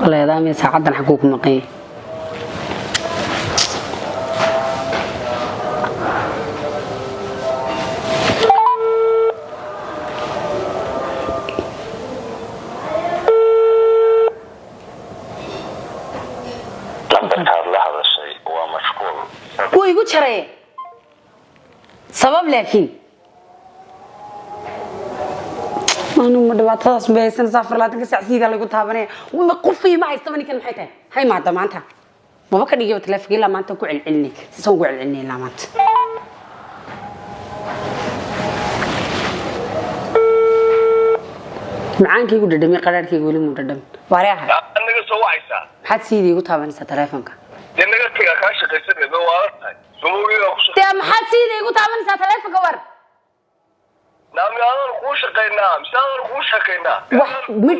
Leedaamay saacaddan xaguu ku maqan yahay? Lambarkaad la hadashay waa mashquul. Wuu igu jaray, sabab laakiin anu ma dhibaatadaas ma haysanaysa? 24-ka sac siidaa lagu taabanaya. Ma qofii ma haystaba ninkan? Maxay tahay? Hay maada maanta maba ka dhigayba taleefonka. Ilaa maanta ku celcelinay, sisaan ku celcelinay ilaa maanta. Macaankaygu dhadhamay, qadhaadhkaygu weli muu dhadhamin. Waare ahay. Naga soo wacaysaa? Maxaad siidii igu taabanaysaa taleefonka? Dee naga tagaa, kaa shaqaysanay ma waala tahay? Sumugiga ku shaqay. Dee maxaad siidii igu taabanaysaa taleefonka, war? Naami, adaan kuu shaqaynaa mise adaan kuu shaqaynaa? Wax mid.